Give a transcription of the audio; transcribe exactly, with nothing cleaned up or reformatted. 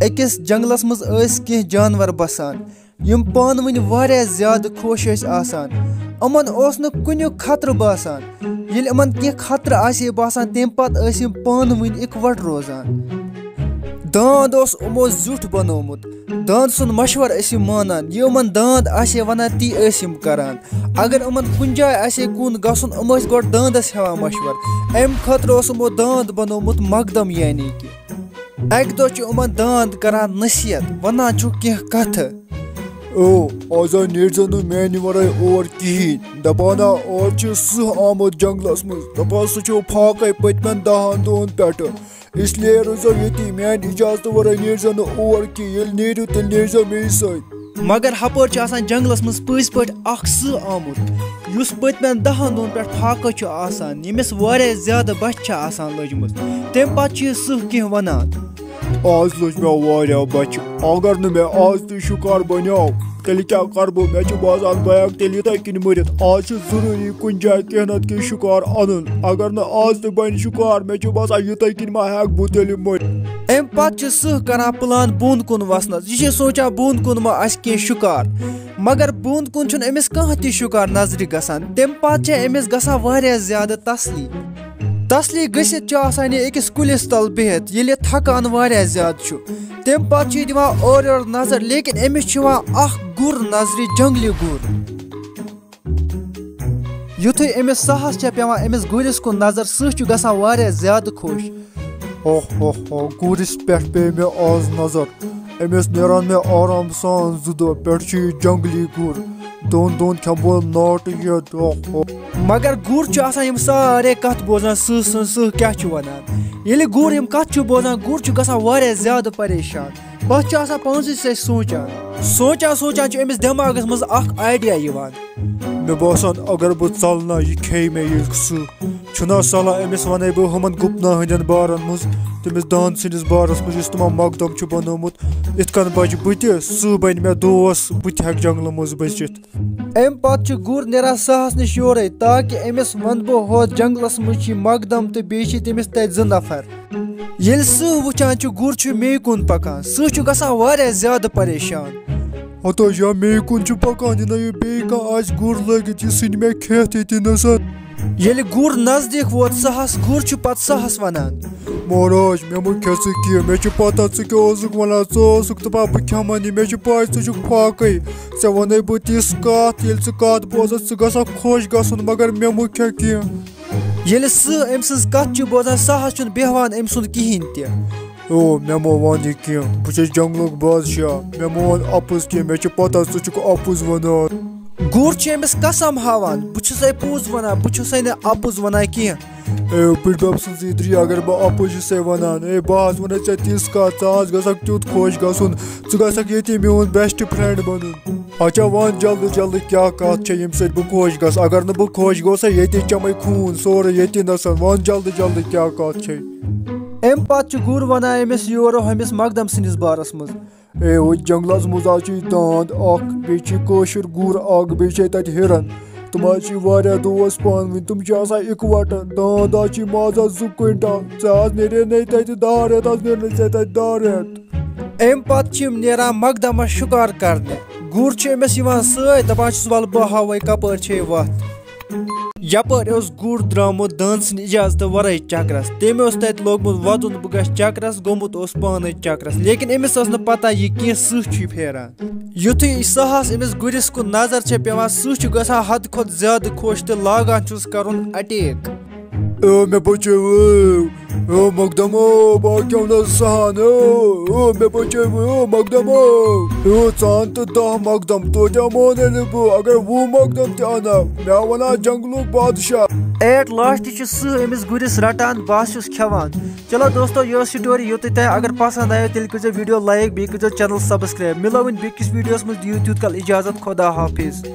أکِس جنگلس منٛز ٲسۍ کینٛہہ جانور بسان، یِم پانہٕ ؤنۍ واریاہ زیادٕ خۄش ٲسۍ آسان۔ یِمن اوس نہٕ کُنیُک خطرٕ باسان۔ ییٚلہِ یِمن کینٛہہ خطرٕ آسہِ ہے باسان، تَمہِ پتہٕ ٲسۍ یِم پانہٕ ؤنۍ اِکوٹہٕ روزان۔ داند اوس یِمو زیُٹھ بنوومُت۔ داند سُنٛد مشورٕ ٲسۍ یِم مانان۔ یہِ یِمن داند آسہِ ہے ونان، تی ٲسۍ یِم کران۔ اگر یِمن کُنہِ جایہِ آسہِ ہے کُن گژھُن، یِم ٲسۍ گۄڈٕ داندس ہٮ۪وان مشورٕ۔ اَمہِ خٲطرٕ اوس یِمو داند بنوومُت مقدم، یعنی کہِ اَکہِ دۄہ چھُ یِمن داند کران نصیحت، ونان چھُ کینٛہہ کتھٕ۔ او، آز ہا نیرزِ نہٕ میانہِ ورٲے اور کِہیٖنۍ۔ دپان ہا، اور چھُ سٕہہ آمُت جنگلس منٛز۔ دپان سُہ چھُ فاقے پٔتمٮ۪ن دہن دۄہن پٮ۪ٹھٕ۔ اس لیے روٗززیو ییٚتی، میانہِ اجازتہٕ ورٲے نیرزیو نہٕ اور کینٛہہ۔ ییٚلہِ نیرِو، تیٚلہِ نیرزیو مے سۭتۍ۔ مگر ہپٲرۍ چھِ آسان جنگلس منٛز پٔزۍ پٲٹھۍ اکھ سٕہہ آمُت، یُس پٔتمٮ۪ن دہن دۄہن پٮ۪ٹھ فاقہٕ چھُ آسان، ییٚمِس واریاہ زیادٕ بۄچھِ چھِ آسان لٔجمٕژ۔ تمہِ پتہٕ چھُ یہِ سٕہہ کینٛہہ ونان۔ آز لٔج مےٚ واریاہ بۄچھِ۔ اگر نہٕ مےٚ آز تہِ شُکار بنیو، تیٚلہِ کیٛاہ کرٕ بہٕ؟ مےٚ چھُ باسان، بہٕ ہٮ۪کہٕ تیٚلہِ یِتھے کٔنۍ مٔرِتھ۔ آز چھُ ضروٗری کُنہِ جایہِ کینٛہہ نتہٕ کینٛہہ شُکار انُن۔ اگر نہٕ آز تہِ بنہِ شُکار، مےٚ چھُ باسان، یِتھے کٔنۍ ما ہٮ۪کہٕ بہٕ تیٚلہِ مٔرِتھ۔ امہِ پتہٕ چھُ سٕہہ کران پلان بۄن کُن وسنس۔ یہِ چھُ سونٛچان، بۄن کُن ما آسہِ کینٛہہ شُکار۔ مگر بۄن کُن چھُنہٕ أمِس کانٛہہ تہِ شُکار نظرِ گژھان۔ تمہِ پتہٕ چھےٚ أمِس گژھان واریاہ زیادٕ تسلی۔ تسلی گٔژھِتھ چھُ آسان یہِ أکِس کُلِس تل بِہِتھ، ییٚلہِ تھکان واریاہ زیادٕ چھُ۔ تمہِ پتہٕ چھُ یہِ دِوان اورٕ یورٕ نظر، لیکن أمِس چھُ یِوان اکھ گُر نظرِ، جنگلی گُر۔ یُتھُے أمِس سہس چھےٚ پٮ۪وان أمِس گُرِس کُن نظر، سٕہہ چھُ گژھان واریاہ زیادٕ خۄش۔ اوہ اوہ اوہ، گُرِس پٮ۪ٹھ پیٚیہِ مےٚ آز نظر۔ أمِس نیرن مےٚ آرام سان زٕ دۄہ۔ پٮ۪ٹھٕ چھُ یہِ جنگلی گُر۔ دۄن دۄہن کھٮ۪مہٕ بہٕ ناٹہٕ یہِ۔ اوہ اوہ۔ مگر گُر چھُ آسان یِم سارے کتھٕ بوزان، سٕہہ سٕنٛز، سٕہہ کیٛاہ چھُ ونان۔ ییٚلہِ گُر یِم کتھٕ چھُ بوزان، گُر چھُ گژھان واریاہ زیادٕ پریشان۔ پتہٕ چھُ آسان پانسٕے سۭتۍ سونٛچان۔ سونٛچان سونٛچان چھُ أمِس دٮ۪ماغس منٛز اکھ idea یِوان۔ مےٚ باسان، اگر بہٕ ژلہٕ نا، یہِ کھیٚیہِ مےٚ یہِ سٕہہ۔ چھُنا صلاح أمِس وَنَے بہٕ ہُمَن گُپنَن ہٕنٛدٮ۪ن بارَن منٛز، تٔمِس داند سٕنٛدِس بارَس منٛز، یُس تِمو مقدم چھُ بنوومُت۔ یِتھ کٔنۍ بَچہِ بہٕ تہِ، سٕہہ بَنہِ مےٚ دوس، بہٕ تہِ ہٮ۪کہٕ جنٛگلہٕ منٛز بٔچِتھ۔ اَمہِ پَتہٕ چھُ گُر نیران سٕہَس نِش یورَے، تاکہِ أمِس وَنہٕ بہٕ، ہُتھ جنٛگلَس منٛز چھِ مقدم تہٕ بیٚیہِ چھِ تٔمِس تَتہِ زٕ نفر۔ ییٚلہِ سٕہہ وٕچھان چھُ، گُر چھُ میٚیہِ کُن پَکان، سٕہہ چھُ گژھان واریاہ زیادٕ پریشان۔ ہتو یا میٚیہِ کُن چھُ پکان، یہِ نہ یہِ بیٚیہِ کانٛہہ آسہِ گُر لٲگِتھ، یہِ ژھٕنہِ مےٚ کھٮ۪تھ ییٚتی نظر۔ ییٚلہِ گُر نزدیٖک ووت سٕہس، گُر چھُ پتہٕ سٕہس ونان۔ مہراج، مےٚ مہٕ کھےٚ ژٕ کینٛہہ، مےٚ چھِ پتہ ژٕ کیٛاہ اوسُکھ ونان، ژٕ اوسُکھ دپان بہٕ کھٮ۪من یہِ، مےٚ چھِ پاے ژٕ چھُکھ فاقے، ژےٚ ونے بہٕ تِژھ کتھ، ییٚلہِ ژٕ کتھ بوزکھ ژٕ گژھکھ خۄش گژھُن، مگر مےٚ مہٕ کھےٚ کینٛہہ۔ ییٚلہِ سٕہہ أمۍ سٕنٛز کتھ چھُ بوزان، سٕہس چھُنہٕ بیہوان أمۍ سُنٛد کِہیٖنۍ تہِ۔ او، مےٚ مو وَن یہِ کینٛہہ، بہٕ چھُس جنٛگلُک بادشاہ، مےٚ مو وَن اَپُز کینٛہہ، مےٚ چھِ پَتہ ژٕ چھُکھ اَپُز وَنان۔ گُر چھُ أمِس قسم ہاوان، بہٕ چھُسَے پوٚز وَنان، بہٕ چھُسَے نہٕ اَپُز وَنان کینٛہہ۔ اے، بٕڈبَب سٕنٛزٕے درٛے، اگر بہٕ اَپُز چھُسَے وَنان، اے، بہٕ حظ وَنَے ژےٚ تِژھ کَتھ، ژٕ حظ گژھکھ تیُتھ خۄش گژھُن، ژٕ گژھکھ ییٚتی میون best friend بَنُن۔ اچھا، وَن جلدی جلدی کیٛاہ کَتھ چھےٚ، ییٚمہِ سۭتۍ بہٕ خۄش گژھٕ، اگر نہٕ بہٕ خۄش گوسَے، ییٚتی چَمَے خوٗن سورُے ییٚتی نَسَن، وَن جلدی جلدی کیٛاہ کَتھ چھےٚ۔ اَمہِ پتہٕ چھُ گُر وَنان أمِس یورٕ ہُمِس مقدم سٕنٛدِس بارس منٛز۔ اے، وۄنۍ جنٛگلس منٛز حظ چھُ یہِ دانٛد اکھ، بیٚیہِ چھُ یہِ کٲشُر گُر اکھ، بیٚیہِ چھِ تَتہِ ہِرن۔ تِم حظ چھِ واریاہ دوس پانہٕ ؤنۍ، تِم چھِ آسان اِکوٹہٕ۔ دانٛد حظ چھِ یِم آز حظ زٕ کوینٹل۔ ژےٚ حظ نیرے نَے تَتہِ دَہ رٮ۪تھ، حظ نیرِ نَے ژےٚ تَتہِ دَہ رٮ۪تھ۔ اَمہِ پتہٕ چھِ یِم نیران مقدمس شِکار کرنہِ۔ گُر چھُ أمِس یِوان سۭتۍ، دَپان چھُس، "وَلہٕ بہٕ ہاوَے کَپٲرۍ چھے وَتھ۔" یپٲرۍ اوس گُر درٛامُت دٲن سٕنٛدِ اجازتہٕ ورٲے چکرس۔ تٔمۍ اوس تتہِ لوگمُت ودُن، بہٕ گژھٕ چکرس، گوٚمُت اوس پانے چکرس، لیکن أمِس ٲس نہٕ پتہ یہِ کینٛہہ، سٕہہ چھُ پھیران۔ یُتھُے سٕہس أمِس گُرِس کُن نظر چھےٚ پٮ۪وان، سٕہہ چھُ گژھان حدٕ کھۄتہٕ زیادٕ خۄش تہٕ لاگان چھُس کرُن اٹیک۔ او مےٚ بچٲو، او، او مقدمو، بہٕ کیٛاہ نہٕ سہان، او، او مےٚ بچٲو، او مقدمو، او ژان تہٕ دَہ مقدم، توتہِ مونَے نہٕ بہٕ، اگر وُہ مقدم تہِ اَنہٕ ہا، مےٚ وَنان جنٛگلُک بادشاہ۔ At last چھُ سٕہہ أمِس گُرِس رٹان، بس چھُس کھٮ۪وان۔ چلو دوستو، یہِ ٲس story یوٚتُے تام۔ اگر پسنٛد آیو، تیٚلہِ کٔرۍزیو video like، بیٚیہِ کٔرۍزیو channel subscribe۔ مِلو وۄنۍ بیٚکِس videoس منٛز، دِیِو تیوٗت کال اجازت، خدا حافظ۔